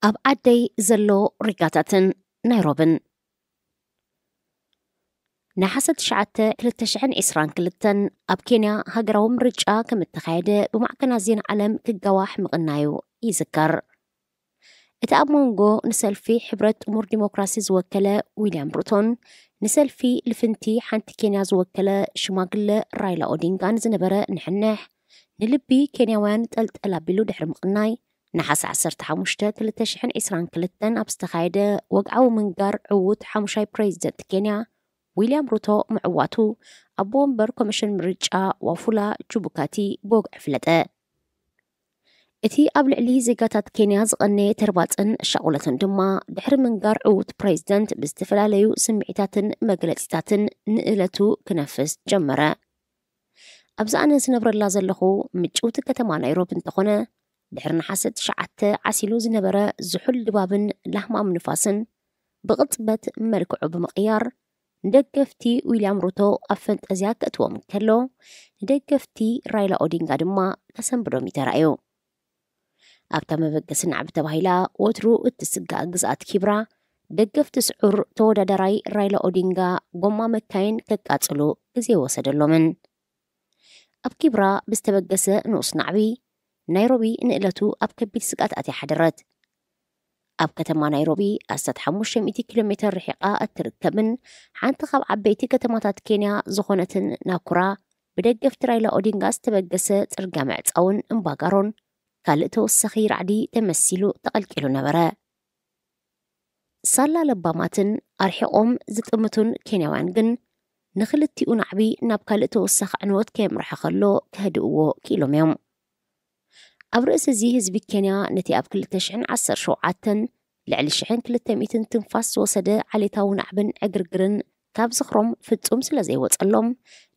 ኣብ ዓደይ ዘሎ ሪጋታትን ናይሮብን። ነሓሰ ትሽዓተ ክልተ ሽሕን ዕስራን ክልተን ኣብ ኬንያ ሃገራዊ ምርጫ ከም እተኻየደ ብማዕከናት ዜና ዓለም ክጋዋሕ ምቕናዩ ይዝከር። እቲ ኣብ መንጎ ንሰልፊ ሕብረት ጥሙር ዲሞክራሲ ዝወከለ ዊልያም ሩቶን ንሰልፊ ልፍንቲ ሓንቲ ኬንያ ዝወከለ ሽማግለ ራይላ ኦዲንጋን ዝነበረ ንሕንሕ ንልቢ ኬንያውያን ጠልጠል ኣቢሉ ድሕሪ ምቕናይ፣ ነሓሰ ዓሰርተ ሓሙሽተ ክልተ ሽሕን ዕስራን ክልተን ኣብ ዝተኻየደ ወግዓዊ ምንጋር ዕዉት ሓሙሻይ ፕሬዚደንት ኬንያ ዊልያም ሩቶ ምዕዋቱ ኣቦ ወንበር ኮሚሽን ምርጫ ዋፉላ ቹቡካቲ ብወግዒ ፍለጠ። እቲ ኣብ ልዕሊ ዜጋታት ኬንያ ዝቐነየ ተርባጽን ሻቑለትን ድማ ድሕሪ ምንጋር ዕዉት ፕሬዚደንት ብዝተፈላለዩ ስምዒታትን መግለጺታትን ንእለቱ ክነፍስ ጀመረ። ኣብዚ ኣነ ዝነብረላ ዘለኹ ምጭውቲ ከተማ ናይሮቢ እንተኾነ፣ ድሕሪ ነሓሰ ትሽዓተ ዓሲሉ ዝነበረ ዝሑል ድባብን ላህማም ንፋስን ብቕጽበት መልክዑ ብምቕያር፣ ንደገፍቲ ዊልያም ሩቶ ኣብ ፈንጠዝያ ከእትዎም እንከሎ፣ ንደገፍቲ ራይላ ኦዲንጋ ድማ ከሰንብዶም እዩ ተራእዩ። ኣብታ መበገሲ ናዕቢ ተባሂላ ወትሩ እትስጋእ ግዝኣት ኪብራ፣ ደገፍቲ ስዑር ተወዳዳራይ ራይላ ኦዲንጋ ጎማ መካይን ከቃጽሉ ግዜ ወሰደሎምን። ኣብ ኪብራ ብዝተበገሰ ንኡስ ናዕቢ፣ ናይሮቢ ንእለቱ ኣብ ከቢድ ስግኣት ኣትያ ሓደረት። ኣብ ከተማ ናይሮቢ ኣስታት ሓሙሽተ ሚእቲ ኪሎ ሜተር ርሒቓ እትርከብን ሓንቲ ካብ ዓበይቲ ከተማታት ኬንያ ዝኾነትን ናኩራ፣ ብደገፍቲ ራይላ ኦዲንጋ ዝተበገሰ ጽርግያ ምዕጻውን እምባጋሮን ካልእ ተወሳኺ ራዕዲ ተመሲሉ ተቐልቂሉ ነበረ። ሳላ ለባማትን ኣርሒቖም ዝጥምቱን ኬንያውያን ግን፣ ንኽልቲኡ ናዕቢ ናብ ካልእ ተወሳኺ ዕንወት ከየምርሐ ከሎ ከህድእዎ ክኢሎም እዮም። ኣብ ርእሲ እዚ፣ ህዝቢ ኬንያ ነቲ ኣብ ክልተ ሽሕን ዓሰርተ ሸውዓተን ልዕሊ ሽሕን ክልተ ሚእትን ትንፋስ ዝወሰደ ዓሌታዊ ናዕብን ዕግርግርን ካብ ዝኽሮም ፍጹም ስለ ዘይወጸሎም፣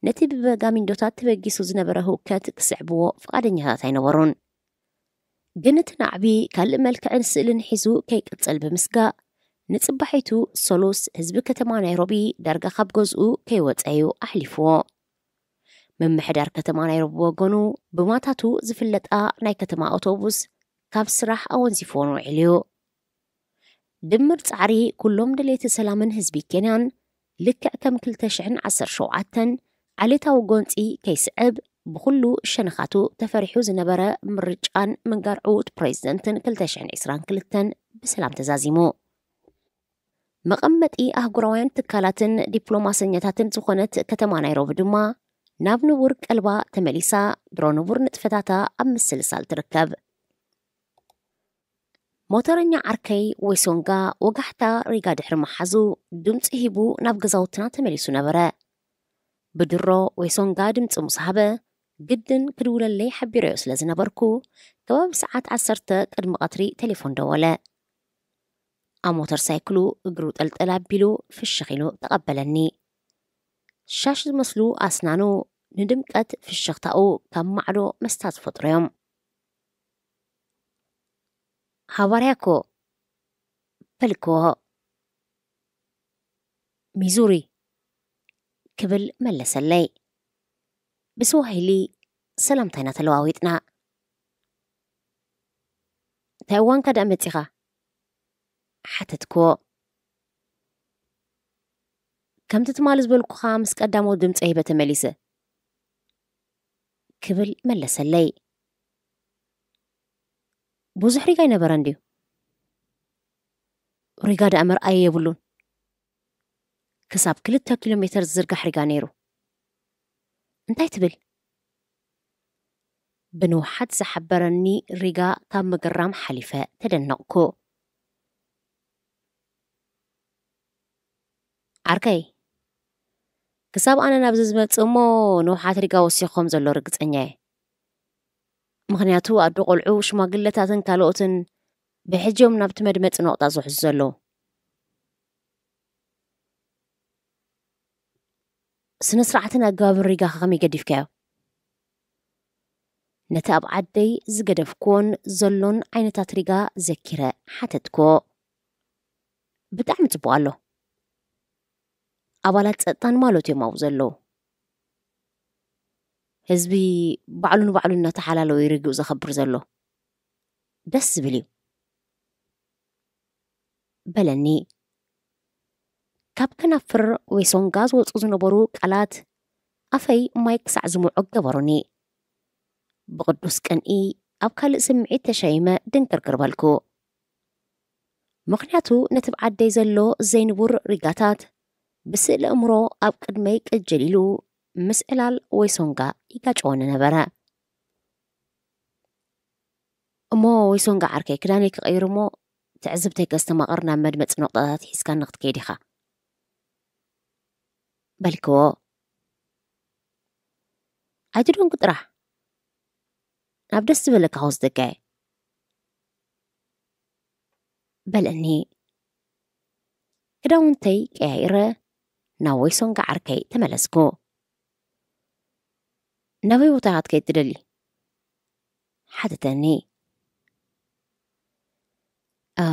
ነቲ ብበጋሚንዶታት ተበጊሱ ዝነበረ ህውከት ክስዕብዎ ፍቓደኛታት ኣይነበሩን። ግን እቲ ናዕቢ ካልእ መልክዕን ስእልን ሒዙ ከይቅጽል ብምስጋእ፣ ንጽባሒቱ ሰሉስ ህዝቢ ከተማ ናይሮቢ ዳርጋ ካብ ገዝኡ ከይወጸ እዩ ኣሕሊፍዎ። ምምሕዳር ከተማ ናይሮቢ ብወገኑ፣ ብማታቱ ዝፍለጣ ናይ ከተማ ኣውቶቡስ ካብ ስራሕ ኣወንዚፍወን ውዒሉ እዩ። ድምር ጻዕሪ ኩሎም ደለይቲ ሰላምን ህዝቢ ኬንያን፣ ልክዕ ከም ክልተ ሽሕን ዓሰርተ ሸውዓተን ዓሌታዊ ጎንጺ ከይስዕብ፣ ብኹሉ ሸነኻቱ ተፈሪሑ ዝነበረ ምርጫን ምንጋር ዕዉት ፕሬዚደንትን ክልተ ሽሕን ዕስራን ክልተን ብሰላም ተዛዚሙ። መቐመጢ ኣህጉራውያን ትካላትን ዲፕሎማሰኛታትን ዝኾነት ከተማ ናይሮቢ ድማ፣ ናብ ንቡር ቀልባ ተመሊሳ፣ ድሮ ንቡር ንጥፈታታ ኣብ ምስልሳል ትርከብ። ሞተረኛ ዓርከይ ወይሶንጋ ወጋሕታ ሪጋ ድሕሪ ምሓዙ፣ ድምጺ ሂቡ ናብ ገዛውትና ተመሊሱ ነበረ። ብድሮ ወይሶንጋ ድምጺ ምስ ሃበ፣ ግድን ክድውለለይ ሓቢረዮ ስለ ዝነበርኩ፣ ከባቢ ሰዓት ዓሰርተ ቅድሚ ቀትሪ ቴሌፎን ደወለ። ኣብ ሞተር ሳይክሉ እግሩ ጠልጠል ኣቢሉ ፍሽኽ ኢሉ ተቐበለኒ። ሻሽ ዝመስሉ ኣስናኑ ንድምቀት ፍሽኽታኡ ካብ ማዕዶ መስታት ዝፈጥሩ እዮም። ሃባርያኮ በልክዎ። ሚዙሪ ክብል መለሰለይ። ብስዋሂሊ ሰላምታ ኢና ተለዋዊጥና። እንታይ እዋንካ ደኣ መጺኻ? ሓተትክዎ። ከምቲ ትማሊ ዝበልኩኻ ምስ ቀዳሞት ድምጸ ሂበ ተመሊሰ። ክብል መለሰለይ። ብዙሕ ሪጋ ኣይነበረን ድዩ? ሪጋ ደኣ መርኣየ የብሉን። ክሳብ ክልተ ኪሎ ሜተር ዝዝርጋሕ ሪጋ ነይሩ። እንታይ ትብል? ብንውሓት ዝሓበረኒ ሪጋ ካብ ምግራም ሓሊፈ ተደነቕኩ። ዓርከይ፣ ክሳብ ኣነ ናብዚ ዝመጽእ እሞ ንውሓት ሪጋ ወሲኹ ከም ዘሎ ርግጸኛ እየ። ምኽንያቱ ኣዶ ቆልዑ፣ ሽማግለታትን ካልኦትን ብሕጂ እዮም ናብቲ መድመጺ ነቑጣ ዝውሕዙ ዘለዉ። ስነ ስርዓትን ኣገባብን ሪጋኻ ከመይ ገዲፍካዮ? ነቲ ኣብ ዓደይ ዝገደፍክዎን ዘሎን ዓይነታት ሪጋ ዘኪረ ሓተትክዎ። ብጣዕሚ ጽቡቕ ኣሎ። ኣባላት ጸጥታን ማሎት እዮም ኣብኡ ዘለዉ። ህዝቢ ባዕሉ ንባዕሉ እናተሓላለወ እዩ ሪግኡ ዘኸብር ዘሎ። ደስ ዝብል እዩ። በለኒ። ካብ ከናፍር ወይሶንጋ ዝወፁ ዝነበሩ ቃላት ኣፈይ ማይ ክሳዕ ዝምዑ ገበሩኒ። ብቕዱስ ቅንኢ ኣብ ካልእ ስምዒት ተሸይመ ድንግርግር በልኩ። ምኽንያቱ ነቲ ብዓደይ ዘሎ ዘይንቡር ሪጋታት ብስእሊ እምሮ ኣብ ቅድመይ ቅጅል ኢሉ ምስ ዕላል ወይሶንጋ ይጋጨወኒ ነበረ። እሞ ወይሶንጋ ዓርከይ ክዳነይ ክቐይር እሞ ትዕዝብተይ ከስተማቕር ናብ መድመፂ ነቑጣታት ሒዝካኒ ክትከይድ ኢኻ በልክዎ። ኣይትደንጉ ጥራሕ፣ ናብ ደስ ዝበለካ ክወስደካ እየ በለኒ። ክዳውንተይ ቀያይረ ናብ ወይሶንጋ ዓርከይ ተመለስኩ። ናበይ ቦታ ክትከይድ ትደሊ ሓተተኒ።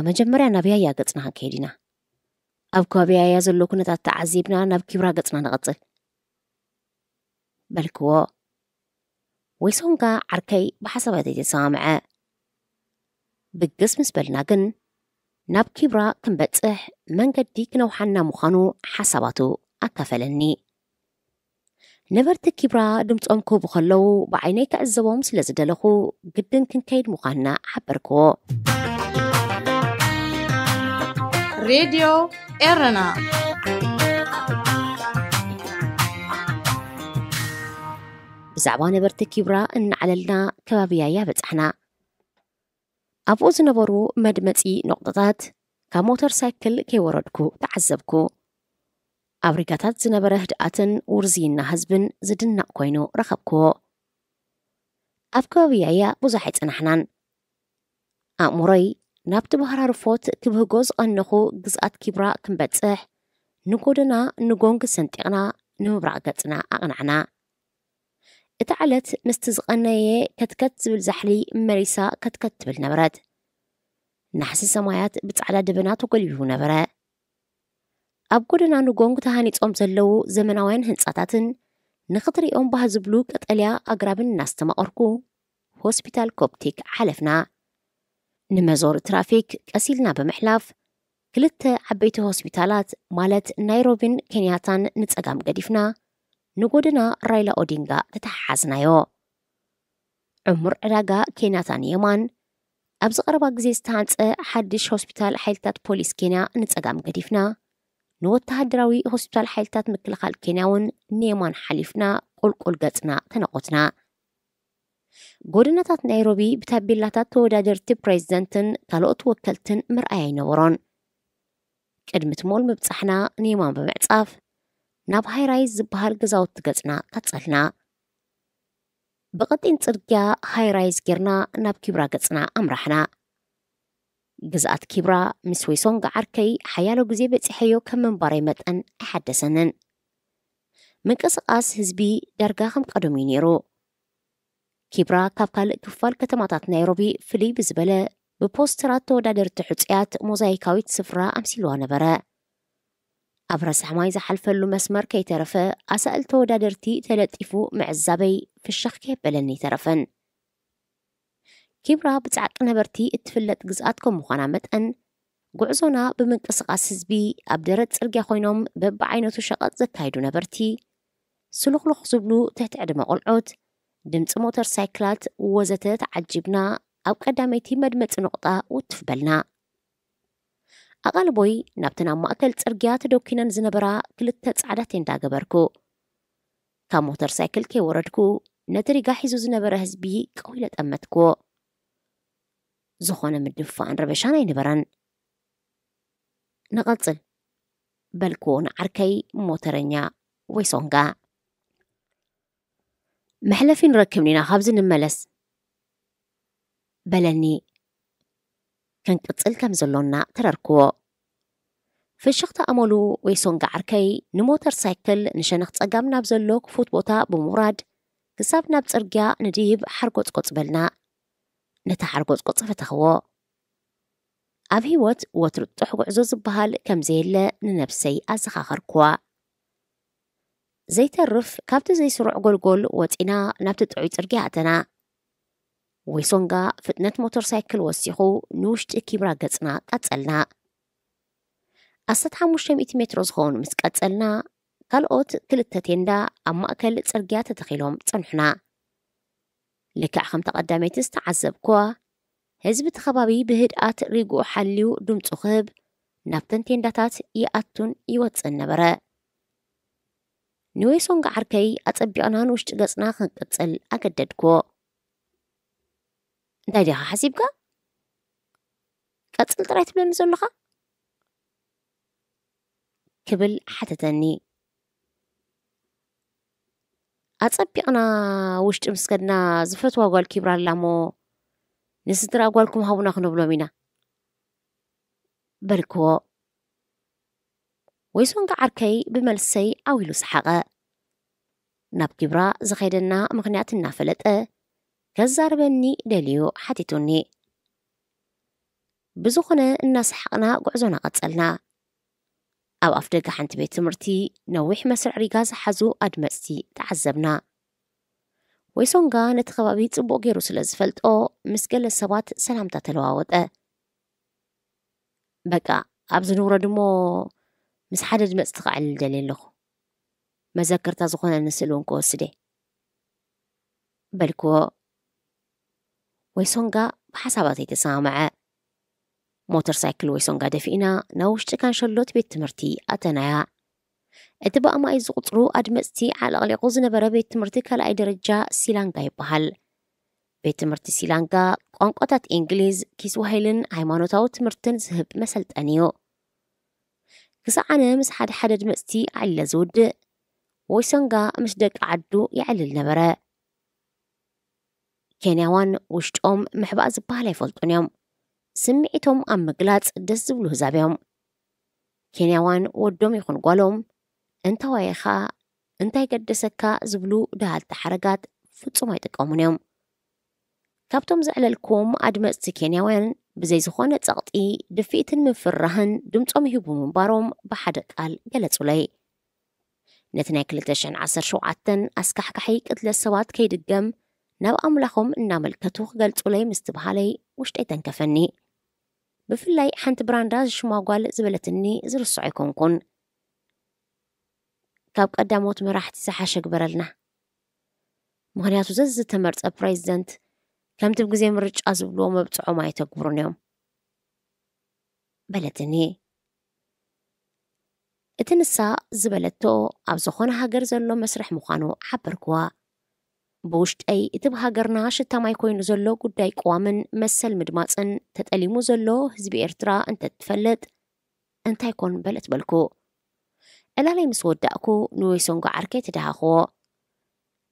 መጀመርያ ናብ ያያ ገፅና ክንከይድ ኢና። ኣብ ከባቢ ያያ ዘሎ ኩነታት ተዓዚብና ናብ ኪብራ ገፅና ንቐፅል በልክዎ። ወይሶንጋ ዓርከይ ብሓሳባተይ ተሰማምዐ። ብግስ ምስ በልና ግን ናብ ኪብራ ክንበፅሕ መንገዲ ክነውሓና ምዃኑ ሓሳባቱ ኣካፈለኒ። ነበርቲ ኪብራ ድምፆም ክህቡ ከለዉ ብዓይነይ ክዕዘቦም ስለ ዝደለኹ ግድን ክንከይድ ምዃንና ሓበርክዎ። ሬድዮ ኤረና ብዛዕባ ነበርቲ ኪብራ እናዕለልና ከባቢ ያያ በጻሕና። ኣብኡ ዝነበሩ መድመጺ ነቑጣታት ካብ ሞተር ሳይክል ከይወረድኩ ተዓዘብኩ። ኣብ ሪጋታት ዝነበረ ህድኣትን ውርዝይና ህዝብን ዝድነቕ ኮይኑ ረኸብክዎ። ኣብ ከባቢ ያያ ብዙሕ ኣይጸናሕናን። ኣእምሮይ ናብቲ ባህራርፎት ክብህጎ ዝቐነኹ ግዝኣት ኪብራ ክንበጽሕ ንጎደና ንጎንግ ሰንጢቕና ንምብራቕ ገጽና ኣቕናዕና። እታ ዕለት ምስቲ ዝቐነየ ከትከት ዝብል ዛሕሊ መሪሳ ከትከት ትብል ነበረት። ናሕሲ ሰማያት ብጻዕዳ ደበና ተጎልቢቡ ነበረ። ኣብ ጎደና ንጎንግ ተሃኒጾም ዘለዉ ዘመናውያን ህንጻታትን ንኽትሪኦም ባህ ዝብሉ ቀጠልያ ኣግራብን እናስተማቐርኩ ሆስፒታል ኮፕቲክ ሓለፍና። ንመዞሪ ትራፊክ ቀስ ኢልና ብምሕላፍ ክልተ ዓበይቲ ሆስፒታላት ማለት ናይሮቢን ኬንያታን ንጸጋም ገዲፍና ንጎደና ራይላ ኦዲንጋ ተተሓሓዝናዮ። ዕሙር ዕዳጋ ኬንያታ ንየማን፣ ኣብዚ ቀረባ ግዜ ዝተሃንጸ ሓድሽ ሆስፒታል ሓይልታት ፖሊስ ኬንያ ንጸጋም ገዲፍና ንወተሃደራዊ ሆስፒታል ሓይልታት ምክልኻል ኬንያ እውን ንየማን ሓሊፍና ቁልቁል ገጽና ተነቖትና። ጎደናታት ናይሮቢ ብታቤላታት ተወዳደርቲ ፕሬዝደንትን ካልኦት ወከልትን መርኣያ ኣይነበሮን። ቅድሚ እቲ ሞል ምብጻሕና ንየማን ብምዕጻፍ ናብ ሃይራይዝ ዝበሃል ገዛውቲ ገጽና ቀጸልና። ብቐጢን ጽርግያ ሃይራይዝ ጌርና ናብ ኪብራ ገጽና ኣምራሕና። ግዝኣት ኪብራ ምስ ወይሶንጋ ዓርከይ ሓያሎ ግዜ በጺሐዮ ከም ምንባረይ መጠን ኣይሓደሰንን። ምንቅስቓስ ህዝቢ ዳርጋ ከም ቀደሙ እዩ ነይሩ። ኪብራ ካብ ካልእ ክፋል ከተማታት ናይሮቢ ፍልይ ብዝበለ ብፖስተራት ተወዳደርቲ ሕጹያት ሞዛይካዊት ስፍራ ኣምሲልዋ ነበረ። ኣብ ረሳሕ ማይ ዝሓልፈሉ መስመር ከይተረፈ ኣሳእል ተወዳደርቲ ተለጢፉ ምዕዛበይ ፍሽኽ ከየበለኒ ኣይተረፈን። ኪብራ ብጻዕቂ ነበርቲ እትፍለጥ ግዝኣት ከም ምዃና መጠን ጉዕዞና ብምንቅስቓስ ህዝቢ ኣብ ደረት ጽርግያ ኮይኖም በብዓይነቱ ሸቐጥ ዘካይዱ ነበርቲ ስሉኽሉኽ ዝብሉ ትሕቲ ዕድመ ቆልዑት ድምፂ ሞተር ሳይክላት ወዘተ ተዓጂብና ኣብ ቀዳመይቲ መድመፂ ነቑጣ ውትፍ በልና። ኣቓልቦይ ናብተን ኣብ ማእከል ጽርግያ ተደኲነን ዝነበራ ክልተ ጻዕዳ ቴንዳ ገበርኩ። ካብ ሞተር ሳይክል ከይወረድኩ ነቲ ሪጋ ሒዙ ዝነበረ ህዝቢ ቀው ኢለ ጠመትክዎ። ዝኾነ ምድንፋዕን ረበሻን ኣይነበረን። ንቐጽል በልክዎ ንዓርከይ ሞተረኛ ወይሶንጋ። መሕለፊ ንረክብ ኢና ካብዚ ንመለስ በለኒ። ክንቅጽል ከም ዘሎና ተረርክዎ። ፍሽኽታ ኣመሉ ወይሶንጋ ዓርከይ ንሞተር ሳይክል ንሸነኽ ጸጋም ናብ ዘሎ ክፉት ቦታ ብምውራድ ክሳብ ናብ ጽርግያ ንድይብ ሓርጎጽጎጽ በልና። ነቲ ሓርጎጽጎጽ ፈተኽዎ። ኣብ ህይወት ወትሩ ጥጡሕ ጉዕዞ ዝበሃል ከም ዘየለ ንነብሰይ ኣዘኻኸርክዋ። ዘይተርፍ ካብቲ ዘይስሩዕ ጎልጎል ወጺና ናብቲ ጥዑይ ጽርግያ ኣተና። ወይሶንጋ ፍጥነት ሞተር ሳይክል ወሲኹ ንውሽጢ ኪብራ ገጽና ቀጸልና። ኣስታት ሓሙሽተ ሚእቲ ሜትሮ ዝኸውን ምስ ቀጸልና፣ ካልኦት ክልተ ቴንዳ ኣብ ማእከል ጽርግያ ተተኺሎም ጸንሑና። ልክዕ ከምታ ቀዳመይቲ ዝተዓዘብኩዋ፣ ህዝቢ እቲ ከባቢ ብህድኣት ሪግኡ ሓልዩ ድምጹ ክህብ ናብተን ቴንዳታት ይኣቱን ይወጽእን ነበረ። ንዌሶንጋ ዓርከይ ኣጸቢቕና ንውሽጢ ገጽና ክንቅጽል ኣገደድኩዎ። "እንታይ ዲኻ ሓሲብካ? ቀጽል ጥራይ ትብለኒ ዘለኻ?" ክብል ሓተተኒ። "ኣጸቢቕና ውሽጢ ምስ ከድና ዝፈትዋ ጓል ኪብራ ኣላ እሞ ንስድራ ጓልኩም ሃቡና ክነብሎም ኢና" በልክዎ። ወይሶንጋ ዓርከይ ብመልሰይ ዓው ኢሉ ሰሓቐ። ናብ ኪብራ ዝኸደና ምኽንያት እናፈለጠ ከዛርበኒ ደልዩ ሓቲቱኒ። ብዝኾነ እናሰሓቕና ጉዕዞና ቀጸልና። ኣብ ኣፍደገ ሓንቲ ቤት ትምህርቲ ነዊሕ መስርዕ ሪጋ ዝሓዙ ኣድመጽቲ ተዓዘብና። ወይሶንጋ ነቲ ከባቢ ጽቡቕ ገይሩ ስለ ዝፈልጦ ምስ ገለ ሰባት ሰላምታ ተለዋወጠ። "በቃ ኣብዚ ንውረድ እሞ ምስ ሓደ ድመጽቲ ከዕልል ደልየ ኣለኹ። መዘከርታ ዝኾነኒ ስእሊ እውን ክወስድ እየ" በልክዎ። ወይሶንጋ ብሓሳባተይ ተሰማምዐ። ሞተር ሳይክል ወይሶንጋ ደፊእና ናብ ውሽጢ ካንሸሎት ቤት ትምህርቲ ኣተናያ። እቲ ብኣማኢት ዝቑጽሩ ኣድመጽቲ ዓለቕሊቑ ዝነበረ ቤት ትምህርቲ ካልኣይ ደረጃ ሲላንጋ ይበሃል። ቤት ትምህርቲ ሲላንጋ ቋንቋታት እንግሊዝ፣ ኪስዋሂልን ሃይማኖታዊ ትምህርትን ዝህብ መሰልጠኒ እዩ። ክሳዕ ኣነ ምስ ሓደ ሓደ ኣድመጽቲ ዓሊለ ዝውድእ፣ ወይሶንጋ ምስ ደቂ ዓዱ የዕልል ነበረ። ኬንያዋን ውሽጦም ምሕባእ ዝበሃል ኣይፈልጡን እዮም። ስምዒቶም ኣብ ምግላጽ ደስ ዝብሉ ህዛብ እዮም። ኬንያዋን ወዶም ይኹን ጓሎም፣ "እንታዋይ ኢኻ? እንታይ ገደሰካ?" ዝብሉ ደሃልቲ ሓረጋት ፍጹም ኣይጥቀሙን እዮም። ካብቶም ዘዕለልኩም ኣድመጽቲ ኬንያውያን ብዘይ ዝኾነ ጸቕጢ፣ ድፍኢትን ምፍርራህን ድምጾም ይህቡ ምንባሮም ብሓደ ቃል ገለጹለይ። ነቲ ናይ ክልተ ሽሕን ዓሰርተ ሸውዓተን ኣስካሕካሒ ቅትለት ሰባት ከይድገም ናብ ኣምላኾም እናመልከቱ ክገልጹለይ ምስትብሃለይ ውሽጠይ ተንከፈኒ። ብፍላይ ሓንቲ ብራንዳ ዝሽማ ጓል ዝበለትኒ ዝርስዖ ኣይኮንኩን። "ካብ ቀዳሞት መራሕቲ ዝሓሸ ግበረልና። ምኽንያቱ ዘዝተመርጸ ፕሬዚደንት ከምቲ ብግዜ ምርጫ ዝብልዎ መብጽዖም ኣየተግብሩን እዮም" በለትኒ። እቲ ንሳ ዝበለቶ ኣብ ዝኾነ ሃገር ዘሎ መስርሕ ምዃኑ ሓበርክዋ። ብውሽጠይ እቲ ብሃገርና ሽታ ማይ ኮይኑ ዘሎ ጉዳይ ቅዋምን መሰል ምድማጽን ተጠሊሙ ዘሎ ህዝቢ ኤርትራ እንተትፈልጥ እንታይ ኮን በለት በልኩ። ዕላለይ ምስ ወዳእኩ ንወይሶንጎ ዓርከይ ተደሃኽዎ።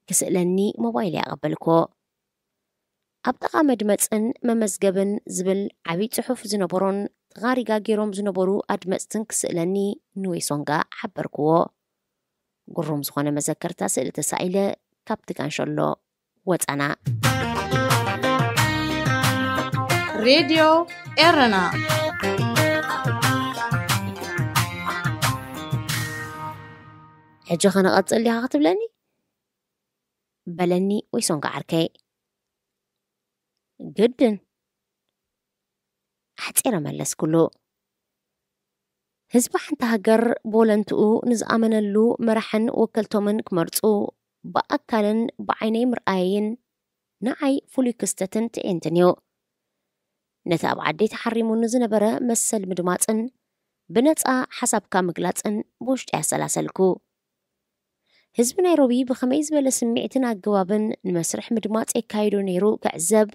ክስእለኒ ሞባይለይ ኣቐበልክዎ። ኣብ ጥቓ መድመጽን መመዝገብን ዝብል ዓቢ ጽሑፍ ዝነበሮን ጥቓ ሪጋ ገይሮም ዝነበሩ ኣድመጽትን ክስእለኒ ንወይሶንጋ ሓበርክዎ። ግሩም ዝኾነ መዘከርታ ስእሊ ተሳኢለ ካብቲ ካንሸሎ ወጻና። ሬድዮ ኤረና። ሕጂ ኸነቐጽል ዲኻ ክትብለኒ? በለኒ ወይሶንጋ ዓርከይ። ግድን። ኣሕጺረ መለስኩሉ። ህዝቢ ሓንቲ ሃገር ብወለንትኡ ንዝኣመነሉ መራሕን ወከልቶምን ክመርጹ፣ ብኣካልን ብዓይነይ ምርኣየይን ንዓይ ፍሉይ ክስተትን ትዕይንትን እዩ። ነቲ ኣብ ዓደይ ተሓሪሙኒ ዝነበረ መሰል ምድማጽን ብነጻ ሓሳብካ ምግላጽን ብውሽጢ ኣሰላሰልኩ። ህዝቢ ናይሮቢ ብኸመይ ዝበለ ስምዒትን ኣገባብን ንመስርሕ ምድማጽ የካይዶ ነይሩ ክዕዘብ፣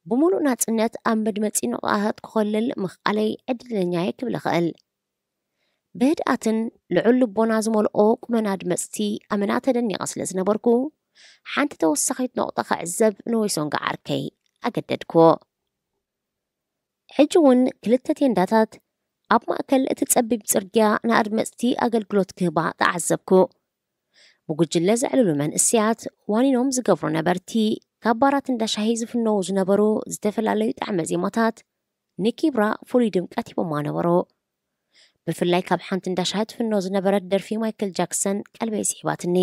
ብምሉእ ናጽነት ኣብ መድመጺ ንቑጣታት ክኾልል ምኽኣለይ ዕድለኛ'የ ክብል እኽእል። ብህድኣትን ልዑል ልቦና ዝመልኦ ቁመና ኣድመጽቲ ኣመና ተደኒቐ ስለ ዝነበርኩ፣ ሓንቲ ተወሳኺት ነቑጣ ክዕዘብ ንወይሶንጋ ዓርከይ ኣገደድክዎ። ሕጂ እውን ክልተ ቴንዳታት ኣብ ማእከል እቲ ጸቢብ ጽርግያ ንኣድመጽቲ ኣገልግሎት ክህባ ተዓዘብኩ። ብጉጅለ ዘዕልሉ መንእሰያት ዋኒኖም ዝገብሩ ነበርቲ፣ ካብ ባራት እንዳ ሻሂ ዝፍነዉ ዝነበሩ ዝተፈላለዩ ጣዕመ ዜማታት ንኪብራ ፍሉይ ድምቀት ሂቦማ ነበሩ። ብፍላይ ካብ ሓንቲ እንዳ ሻሂ ትፍኖ ዝነበረት ደርፊ ማይክል ጃክሰን ቀልበይ ስሒባትኒ።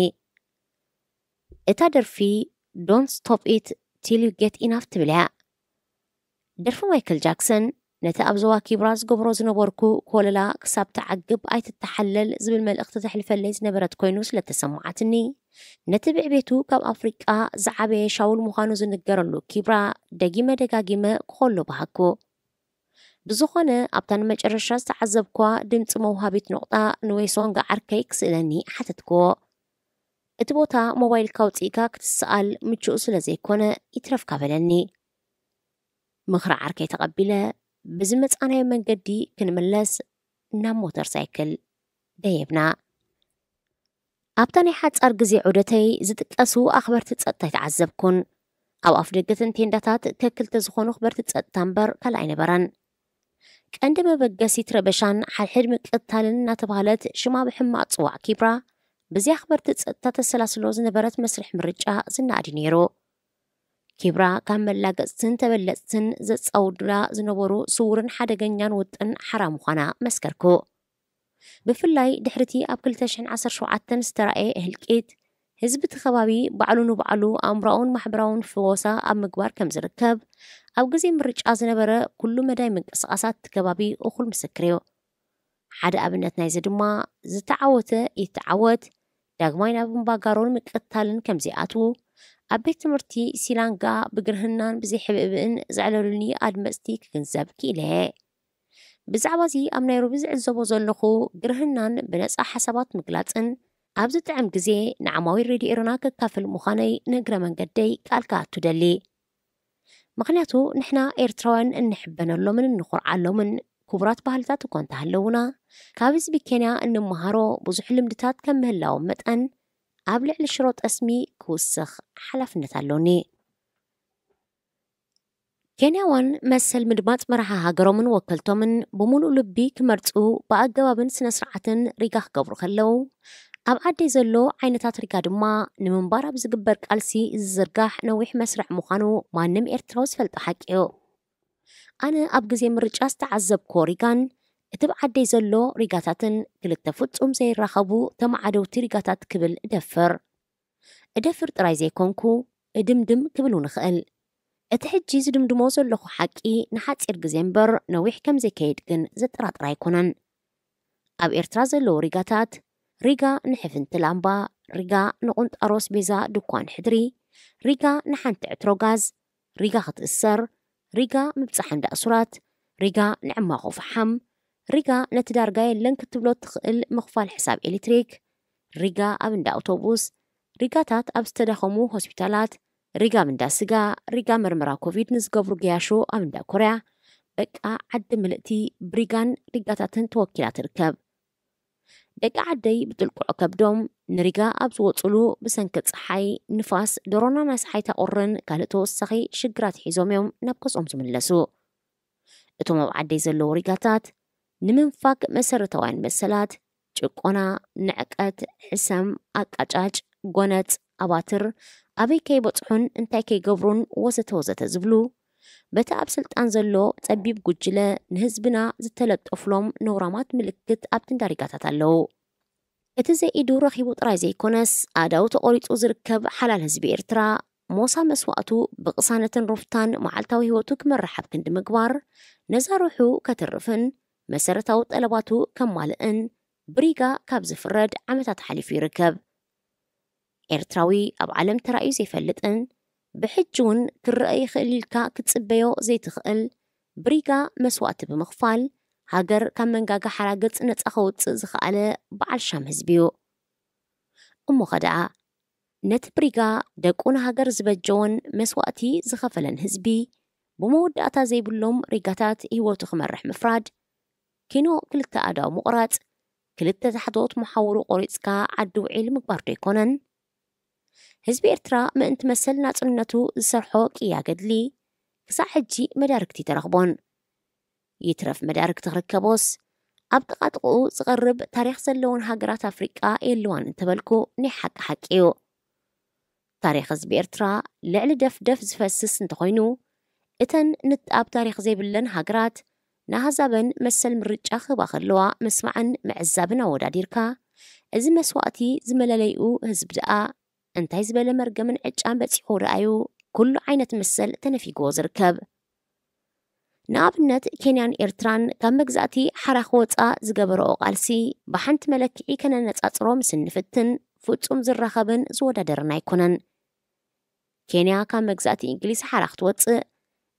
እታ ደርፊ Don't Stop It Till You Get Enough ትብል እያ። ደርፊ ማይክል ጃክሰን ነቲ ኣብ ዞባ ኪብራ ዝገብሮ ዝነበርኩ ኮለላ ክሳብ ትዓግብ ኣይትተሓለል ዝብል መልእኽቲ ተሕልፈለይ ዝነበረት ኮይኑ ስለተሰማዓትኒ፣ ነቲ ብዕቤቱ ካብ ኣፍሪቃ ዝዓበየ ሻውል ምዃኑ ዝንገረሉ ኪብራ ደጊመ ደጋጊመ ክኾሎ በሃኩ። ብዝኾነ ኣብታ ንመጨረሻ ዝተዓዘብኳ ድምፂ መውሃቢት ነቑጣ ንዌሶንግ ዓርከይ ክስእለኒ ሓተትክዎ። እቲ ቦታ ሞባይልካ ኣውፂእካ ክትሰኣል ምቹእ ስለ ዘይኮነ ይትረፍካ በለኒ። ምኽሪ ዓርከይ ተቐቢለ ብዝመፃናዮ መንገዲ ክንምለስ ናብ ሞተር ሳይክል ደየብና። ኣብታ ናይ ሓጻር ግዜ ዑደተይ ዝጥቀሱ ኣኽበርቲ ጸጥታ ኣይተዓዘብኩን። ኣብ ኣፍ ደገ ተንቴንዳታት ከክልተ ዝኾኑ ኣኽበርቲ ጸጥታ እምበር ካልእ ኣይነበረን። ቀንዲ መበገሲት ረበሻን ሓድሕድ ምቅታልን እናተባህለት ሽማ ብሕማቕ ጽዋዕ ኪብራ ብዚ ኣኽበርቲ ጸጥታ ተሰላስሎ ዝነበረት መስርሕ ምርጫ ዝናኣድ እዩ ነይሩ። ኪብራ ካብ መላገጽትን ተበለጽትን ዘጻውዱላ ዝነበሩ ስውርን ሓደገኛን ውጥን ሓራ ምዃና መስከርኩ። ብፍላይ ድሕሪቲ ኣብ ክልተ ሽሕን ዓሰርተ ሸውዓተን ዝተራእየ ህልቂት፣ ህዝቢ እቲ ከባቢ ባዕሉ ንባዕሉ ኣእምሮኣውን ማሕበራውን ፍወሳ ኣብ ምግባር ከም ዝርከብ ኣብ ግዜ ምርጫ ዝነበረ ኩሉ መዳይ ምንቅስቓሳት እቲ ከባቢ እኹል ምስክር እዩ። ሓደ ኣብነት ናይዚ ድማ ዝተዓወተ ይተዓወት ዳግማይ ናብ እምባጋሮን ምቅታልን ከም ዘይኣትዉ ኣብ ቤት ትምህርቲ ሲላንጋ ብግርህናን ብዘይሕብእብእን ዘዕለሉኒ ኣድመፅቲ ክግንዘብ ክኢለ። ብዛዕባ እዚ ኣብ ናይሮቢ ዝዕዘቦ ዘለኹ ግርህናን ብነጻ ሓሳባት ምግላጽን ኣብ ዝጥዕም ግዜ ንዓማዊ ሬድዮ ኤረና ከካፍል ምዃነይ ንእግረ መንገደይ ቃል ክኣቱ ደሊ። ምኽንያቱ ንሕና ኤርትራውያን እንሕበነሎምን እንኾርዓሎምን ክቡራት ባህልታት እኳ እንተሃለዉና፣ ካብ ህዝቢ ኬንያ እንመሃሮ ብዙሕ ልምድታት ከም ምህላዎም መጠን፣ ኣብ ልዕሊ ሽሮ ጠስሚ ክውስኽ ሓላፍነት ኣሎኒ። ኬንያውያን መሰል ምድማጽ መራሒ ሃገሮምን ወከልቶምን ብምሉእ ልቢ ክመርጹ ብኣገባብን ስነ ስርዓትን ሪጋ ክገብሩ ከለዉ፣ ኣብ ዓደይ ዘሎ ዓይነታት ሪጋ ድማ ንምንባር ኣብ ዝግበር ቃልሲ ዝዝርጋሕ ነዊሕ መስርዕ ምዃኑ ማንም ኤርትራዊ ዝፈልጦ ሓቂ እዩ። ኣነ ኣብ ግዜ ምርጫ ዝተዓዘብክዎ ሪጋን እቲ ብዓደይ ዘሎ ሪጋታትን ክልተ ፍጹም ዘይራኸቡ ተመዓደውቲ ሪጋታት ክብል እደፍር። እደፍር ጥራይ ዘይኮንኩ፣ እድምድም ክብል እውን እኽእል። እቲ ሕጂ ዝድምድሞ ዘለኹ ሓቂ ንሓጺር ግዜ እምበር ነዊሕ ከም ዘይከይድ ግን ዘጠራጥር ኣይኮነን። ኣብ ኤርትራ ዘለዉ ሪጋታት፣ ሪጋ ንሕፍንቲ ላምባ፣ ሪጋ ንቁንጣሮ ኣስቤዛ ድኳን ሕድሪ፣ ሪጋ ንሓንቲ ዕትሮ ጋዝ፣ ሪጋ ክትእሰር፣ ሪጋ ምብጻሕ እንዳ እሱራት፣ ሪጋ ንዕማኾ ፈሓም፣ ሪጋ ነቲ ዳርጋ የለን ክትብሎ እትኽእል ምኽፋል ሕሳብ ኤሌክትሪክ፣ ሪጋ ኣብ እንዳ ኣውቶቡስ፣ ሪጋታት ኣብ ዝተዳኸሙ ሆስፒታላት፣ ሪጋ ኣብ እንዳ ስጋ፣ ሪጋ መርመራ ኮቪድ ንዝገብሩ ገያሾ ኣብ እንዳ ኮርያ፣ በቃ ዓዲ ምልእቲ ብሪጋን ሪጋታትን ተወኪላ ትርከብ። ደቂ ዓደይ ብጥልቁዕ ከብዶም ንሪጋ ኣብ ዝወፅሉ ብሰንኪ ፀሓይ፣ ንፋስ፣ ደሮና ናይ ሰሓይታ ቁርን ካልእ ተወሳኺ ሽግራት ሒዞም እዮም ናብ ገዝኦም ዝምለሱ። እቶም ኣብ ዓደይ ዘለዉ ሪጋታት ንምንፋግ መሰረታውያን መሰላት፣ ጭቆና፣ ንዕቀት፣ ሕሰም፣ ኣቃጫጭ፣ ጎነጽ፣ ኣባትር፣ ኣበይ ከይበጽሑን እንታይ ከይገብሩን ወዘተ ወዘተ ዝብሉ በቲ ኣብ ስልጣን ዘሎ ጸቢብ ጉጅለ ንህዝብና ዝተለጠፍሎም ነውራማት ምልክት ኣብቲ እንዳ ሪጋታት ኣለዉ። እቲ ዘኢዱ ረኺቡ ጥራይ ዘይኮነስ ኣእዳዉ ተቖሪጹ ዝርከብ ሓላል ህዝቢ ኤርትራ ሞሳ መስዋእቱ ብቕሳነትን ሩፍታን መዓልታዊ ህይወቱ ክመርሕ ኣብ ክንዲ ምግባር ነዛ ሩሑ ከትርፍን መሰረታዊ ጠለባቱ ከማልእን ብሪጋ ካብ ዝፍረድ ዓመታት ሓሊፉ ይርከብ። ኤርትራዊ ኣብ ዓለም ተራእዩ ዘይፈልጥን ብሕጂ እውን ክረአ ይኽእል ኢልካ ክትጽበዮ ዘይትኽእል ብሪጋ መስዋእቲ ብምኽፋል ሃገር ካብ መንጋጋ ሓራግጽ ነጻ ከውጽእ ዝኸኣለ በዓል ሻም ህዝቢ እዩ። እሞ ኸ ደኣ ነቲ ብሪጋ ደቁ ንሃገር ዝበጀወን መስዋእቲ ዝኸፈለን ህዝቢ ብመወዳእታ ዘይብሎም ሪጋታት ህይወቱ ክመርሕ ምፍራድ ኪኖ ክልተ ኣእዳው ምቑራጽ ክልተ ታሕተዎት መሓውሩ ቆሪጽካ ዓዲ ውዒል ምግባር ዶ ኣይኮነን? ህዝቢ ኤርትራ ምእንቲ መሰል ናጽነቱ ዝሰርሖ ቅያ ገድሊ ክሳዕ ሕጂ መዳርግቲ ተረኽቦን። ይትረፍ መዳርግቲ ክርከቦስ ኣብ ጥቓጥቕኡ ዝቐርብ ታሪኽ ዘለወን ሃገራት ኣፍሪቃ የልዋን እንተበልኩ ናይ ሓቂ ሓቂ እዩ። ታሪኽ ህዝቢ ኤርትራ ልዕሊ ደፍደፍ ዝፈስስ እንተኾይኑ እተን ንጣብ ታሪኽ ዘይብለን ሃገራት ንኣህዛበን መሰል ምርጫ ክህባ ከለዋ ምስማዕን ምዕዛብን ኣወዳዲርካ እዚ መስዋእቲ ዝመለለይኡ ህዝቢ ደኣ እንታይ ዝበለ መርገምን ዕጫን በጺሕዎ ደኣዩ ኩሉ ዓይነት መሰል ተነፊግዎ ዝርከብ? ንኣብነት፣ ኬንያን ኤርትራን ካብ መግዛእቲ ሓራ ክወጻ ዝገበረኦ ቃልሲ ብሓንቲ መለክዒ ከነነጻጽሮ ምስ እንፍትን፣ ፍጹም ዝራኸብን ዝወዳደርን ኣይኮነን። ኬንያ ካብ መግዛእቲ እንግሊዝ ሓራ ክትወጽእ፣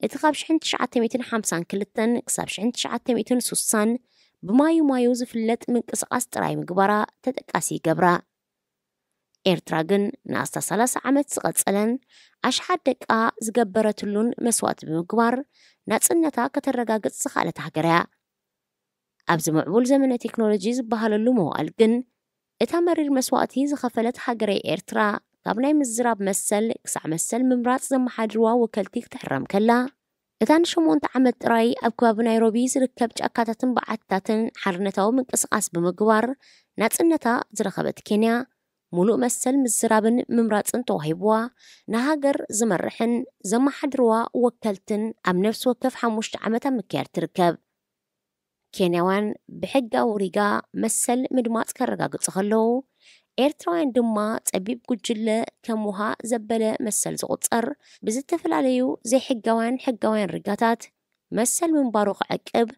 እቲ ካብ ሽሕን ትሽዓተ ሚእትን ሓምሳን ክልተን ክሳብ ሽሕን ትሽዓተ ሚእትን ሱሳን ብማዩ ማዩ ዝፍለጥ ምንቅስቓስ ጥራይ ምግባራ ተጠቃሲ ይገብራ። ኤርትራ ግን ንኣስታት ሰላሳ ዓመት ዝቐጸለን ኣሽሓት ደቃ ዝገበረትሉን መስዋእቲ ብምግባር ናጽነታ ከተረጋግጽ ዝኸኣለት ሃገር እያ። ኣብዚ ምዕቡል ዘመነ ቴክኖሎጂ ዝበሃለሉ መዋእል ግን፣ እታ መሪር መስዋእቲ ዝኸፈለት ሃገረይ ኤርትራ፣ ካብ ናይ ምዝራብ መሰል ክሳዕ መሰል ምምራጽ ዘመሓድርዋ ወከልቲ ክትሕረም ከላ፣ እታ ንሸሞንተ ዓመት ጥራይ ኣብ ከባቢ ናይሮቢ ዝርከብ ጫካታትን በዓትታትን ሓርነታዊ ምንቅስቓስ ብምግባር ናጽነታ ዝረኸበት ኬንያ፣ ሙሉእ መሰል ምዝራብን ምምራጽን ተዋሂብዋ፣ ንሃገር ዝመርሕን ዘመሓድርዋ ወከልትን ኣብ ነፍሲ ወከፍ ሓሙሽተ ዓመት ኣብ ምክያድ ትርከብ። ኬንያውያን ብሕጋዊ ሪጋ መሰል ምድማጽ ከረጋግጹ ከለዉ፣ ኤርትራውያን ድማ ጸቢብ ጉጅለ ከም ውሃ ዘበለ መሰል ዝቑጸር፣ ብዝተፈላለዩ ዘይሕጋውያን ሕጋውያን ሪጋታት መሰል ምንባሩ ክዕቅብ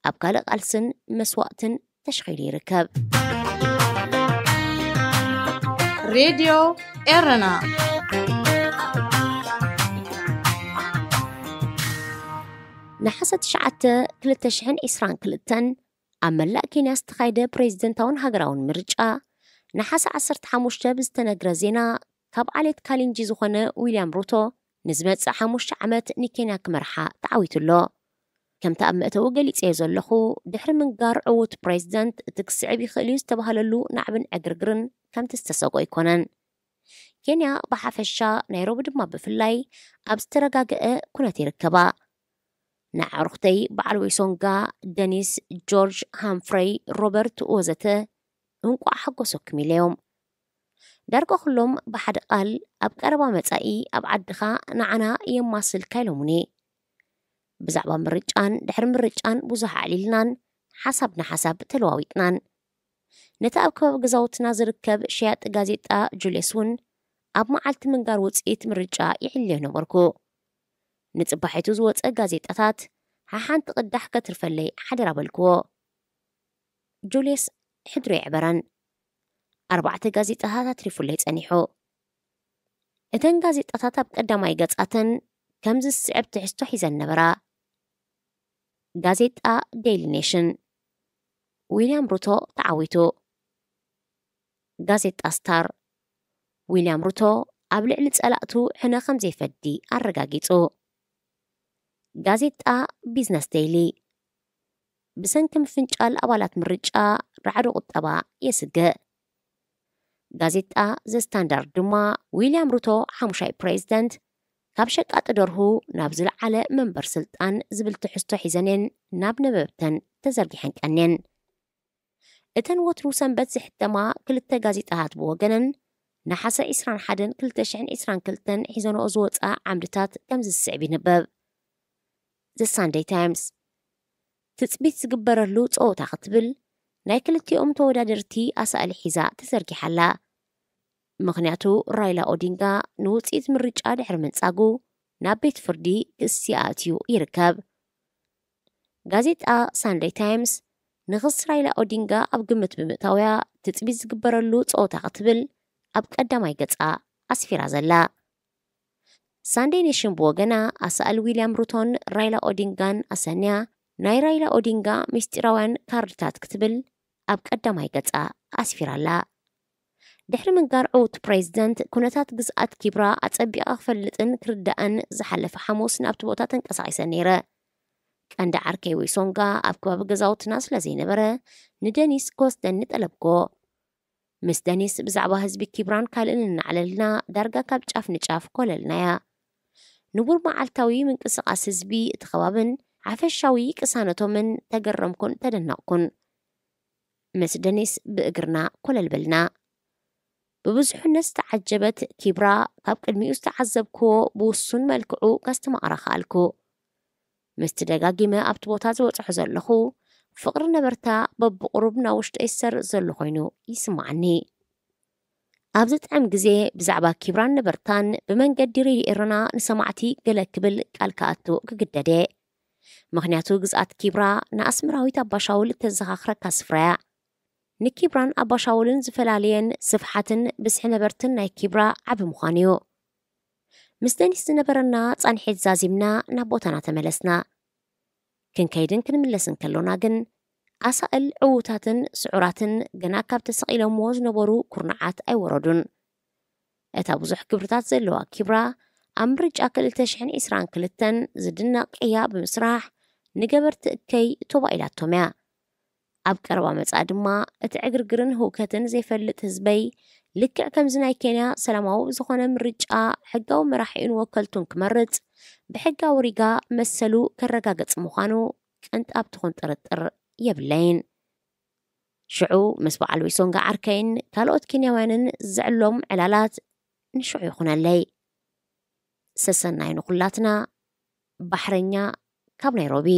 ኣብ ካልእ ቃልስን መስዋእትን ተሸኺሉ ይርከብ። ሬድዮ ኤረና ነሓሰ ትሽዓተ ክልተ ሽሕን ዕስራን ክልተን ኣብ መላእ ኬንያ ዝተኻየደ ፕሬዝደንታውን ሃገራውን ምርጫ፣ ነሓሰ ዓሰርተ ሓሙሽተ ብዝተነግረ ዜና፣ ካብ ዓሌት ካሊንጂ ዝኾነ ዊልያም ሩቶ ንዝመጽእ ሓሙሽተ ዓመት ንኬንያ ክመርሓ ተዓዊቱ ኣሎ። ከምቲ ኣብ መእተዊ ገሊጸዮ ዘለኹ፣ ድሕሪ ምንጋር ዕዉት ፕሬዝደንት፣ እቲ ክስዕብ ይኽእል እዩ ዝተባህለሉ ናዕብን ዕግርግርን ከምቲ ዝተሰጎ ኣይኮነን። ኬንያ ብሓፈሻ፣ ናይሮቢ ድማ ብፍላይ ኣብ ዝተረጋገአ ኩነት ይርከባ። ንኣዕሩኽተይ በዓል ወይሶንጋ፣ ደኒስ፣ ጆርጅ፣ ሃምፍረይ፣ ሮበርት ወዘተ እንቋዕ ሓጎሰኩም ኢለዮም። ዳርጋ ኩሎም ብሓደ ቃል ኣብ ቀረባ መጻኢ ኣብ ዓድኻ ንዓና የማስልካ ኢሎሙኒ። ብዛዕባ ምርጫን ድሕሪ ምርጫን ብዙሕ ኣዕሊልናን ሓሳብ ንሓሳብ ተለዋዊጥናን። ነቲ ኣብ ከባቢ ገዛውትና ዝርከብ ሸያጢ ጋዜጣ ጁልየስ እውን ኣብ መዓልቲ ምንጋር ውጽኢት ምርጫ ይዕልዮ ነበርኩ። ንጽባሒቱ ዝወጸ ጋዜጣታት ሓሓንቲ ቅዳሕ ከትርፈለይ ሓደራ በልክዎ። ጁልየስ ሕድሩ የዕበረን። ኣርባዕተ ጋዜጣታት ኣትሪፉለይ ጸኒሑ። እተን ጋዜጣታት ኣብ ቀዳማይ ገጻተን ከምዚ ዝስዕብ ትሕዝቶ ሒዘን ነበራ። ጋዜጣ ዴይሊ ኔሽን፣ ዊልያም ሩቶ ተዓዊቱ። ጋዜጣ ስታር፣ ዊልያም ሩቶ ኣብ ልዕሊ ጸላእቱ ሕነ ከም ዘይፈዲ ኣረጋጊጹ። ጋዜጣ ቢዝነስ ዴይሊ፣ ብሰንኪ ምፍንጫል ኣባላት ምርጫ ራዕዲ ቁጠባ የስግእ። ጋዜጣ ዘ ስታንዳርድ ድማ፣ ዊልያም ሩቶ ሓሙሻይ ፕሬዝደንት፣ ካብ ሸቃጢ ደርሁ ናብ ዝለዓለ መንበር ስልጣን ዝብል ትሕዝቶ ሒዘን እየን ናብ ነበብተን ተዘርጊሐን ቀንየን። እተን ወትሩ ሰንበት ዝሕተማ ክልተ ጋዜጣታት ብወገነን፣ ነሓሰ ዕስራን ሓደን ክልተ ሽሕን ዕስራን ክልተን ሒዘንኦ ዝወጻ ዓምድታት ከምዚ ዝስዕብ ይንበብ። ዘ ሳንደይ ታይምስ፣ ትጽቢት ዝግበረሉ ጸወታ ክትብል ናይ ክልቲኦም ተወዳደርቲ ኣሳእሊ ሒዛ ተዘርጊሓ ኣላ። ምኽንያቱ፣ ራይላ ኦዲንጋ ንውጽኢት ምርጫ ድሕሪ ምንጻጉ ናብ ቤት ፍርዲ ክሲ ኣእትዩ ይርከብ። ጋዜጣ ሳንደይ ታይምስ ንኽሲ ራይላ ኦዲንጋ ኣብ ግምት ብምእታውያ፣ ትጽቢት ዝግበረሉ ጸወታ ክትብል ኣብ ቀዳማይ ገጻ ኣስፊራ ዘላ። ሳንደይ ኔሽን ብወገና፣ ኣሳእል ዊልያም ሩቶን ራይላ ኦዲንጋን ኣሰንያ፣ ናይ ራይላ ኦዲንጋ ምስጢራውያን ካርድታት ክትብል ኣብ ቀዳማይ ገጻ ኣስፊራ ኣላ። ድሕሪ ምንጋር ዕውት ፕሬዝደንት፣ ኩነታት ግዝኣት ኪብራ ኣጸቢቐ ክፈልጥን ክርዳእን ዝሓለፈ ሓሙስ ናብቲ ቦታ ተንቀሳቒሰ ነይረ። ቀንዲ ዓርከይ ወይሶንጋ ኣብ ከባቢ ገዛውትና ስለ ዘይነበረ፣ ንደኒስ ክወስደኒ ጠለብክዎ። ምስ ደኒስ ብዛዕባ ህዝቢ ኪብራን ካልእን እናዕለልና፣ ዳርጋ ካብ ጫፍ ንጫፍ ኮለልናያ። ንቡር መዓልታዊ ምንቅስቓስ ህዝቢ እቲ ከባብን ሓፈሻዊ ቅሳነቶምን ተገረምኩን ተደነቕኩን። ምስ ደኒስ ብእግርና ኮለል በልና። ብብዙሕነት ዝተዓጀበት ኪብራ፣ ካብ ቅድሚኡ ዝተዓዘብክዎ ብውሱን መልክዑ ከስተማቕራ ከኣልኩ። ምስቲ ደጋጊመ ኣብቲ ቦታ ዝበጽሖ ዘለኹ፣ ፍቕሪ ነበርታ በብቑሩብ ናብ ውሽጠይ ዝሰርጽ ዘሎ ኮይኑ ይስምዓኒ። ኣብ ዝጥዕም ግዜ ብዛዕባ ኪብራን ነበርታን ብመንገዲ ሬድዮ ኤረና ንሰማዕቲ ገለ ክብል ቃል ክኣቱ ክግደድ እየ። ምኽንያቱ ግዝኣት ኪብራ ንኣስመራዊት ኣባሻውል እተዘኻኽረካ ስፍራ እያ። ንኪብራን ኣባሻውልን ዝፈላለየን ስፍሓትን ብዝሒ ነበርትን ናይ ኪብራ ዓቢ ምዃኑ እዩ። ምስ ደኒስ ዝነበረና ጻንሒት ዛዚምና ናብ ቦታና ተመለስና። ክንከይድን ክንምለስን ከሎና ግን ኣሳእል ዕዉታትን ስዑራትን ገና ካብ ተሰቒሎምዎ ዝነበሩ ኩርናዓት ኣይወረዱን። እታ ብዙሕ ክብርታት ዘለዋ ኪብራ ኣብ ምርጫ ክልተ ሽሕን ዕስራን ክልተን ዝድነቕ ቅያ ብምስራሕ ንገበርቲ እከይ ቶባ ኢላቶም እያ። ኣብ ቀረባ መጻ ድማ እቲ ዕግርግርን ህውከትን ዘይፈልጥ ህዝበይ ልክዕ ከምዚ ናይ ኬንያ ሰላማዊ ዝኾነ ምርጫ ሕጋዊ መራሒኡን ወከልቱን ክመርጽ ብሕጋዊ ሪጋ መሰሉ ከረጋግጽ ምዃኑ ቅንጣብ ትኹን ጥርጥር የብለይን። ሽዑ ምስ በዓል ዊሶንጋ ዓርከይን ካልኦት ኬንያውያንን ዘዕሎም ዕላላት ንሽዑ ይኹነለይ። ሰሰናይ ንኹላትና። ባሕረኛ ካብ ናይሮቢ።